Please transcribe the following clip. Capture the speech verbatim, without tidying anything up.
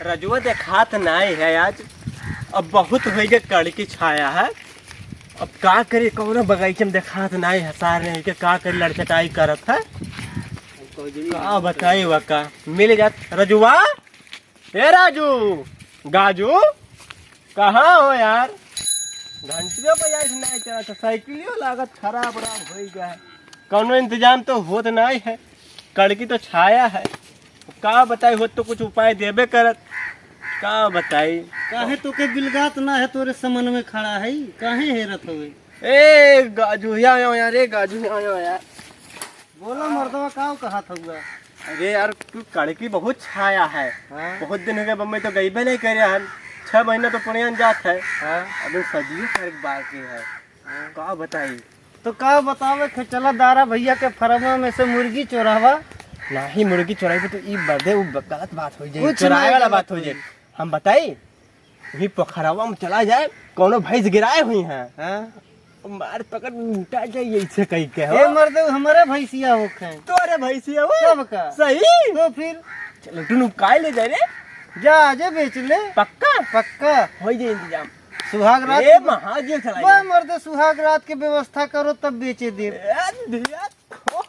रजुआ देखात नाई है आज, अब बहुत होइ गए कड़की छाया है। अब का करी, कौनो बगीचे में देखात नाई है, सार नहीं के का करी, लड़चटाई करत है। का बताई वा का, मिल जात रजुआ। ए राजू, गाजू, कहाँ हो यार? घंटियों पर यार नहीं चला था, साइकिलियो लागत खराब उराब होइ गया है। कौनो इंतजाम तो होत नाई है, कड़की तो छाया है। का बताई, होत तो कुछ उपाय देबे करत। का बताई? काहे तोके बिलगात ना है, तोरे समन में खड़ा है, काहे हेरत हवे? ए गाजू, यहाँ आओ यार, ए गाजू, यहाँ आओ यार। बोला मर्दवा, का कहत हउआ? अरे यार, तू कड़की बहुत छाया है। हाँ। बहुत दिन हो गए, बम्बई तो गईबे नहीं करे हन। छह महीना तो पुणियन जात है। हाँ। अबे सदियों कर बाकी है। हाँ। का बताई? तो का बतावे खे, चला दारा भैया के फरमा में से मुर्गी चोरावा। नाही, मुर्गी चोराई तो ई बदे उ गलत बात हो जाई, कुछ चोराए नहीं वाला गलत बात हो होई। जाई। हम बताई, वही पोखरवा में चला जाए, कौनो भैंस गिराए हुई है। हाँ। मार पकड़ लूटा जाए ऐसे कही के हो। ए मर्दे, हमारे भैंसिया होखे। तोरे भैंसिया हो? तब का? सही? तो फिर? चलो, दुनू काय ले जाए रे? जा, आजे बेच ले। पक्का? पक्का। हो जाए इंतजाम। सुहाग रात ए, के महाजियो चला बा जाए। मर्दे, सुहाग रात के व्यवस्था करो, तब बेचे दे। ए, दिया खो।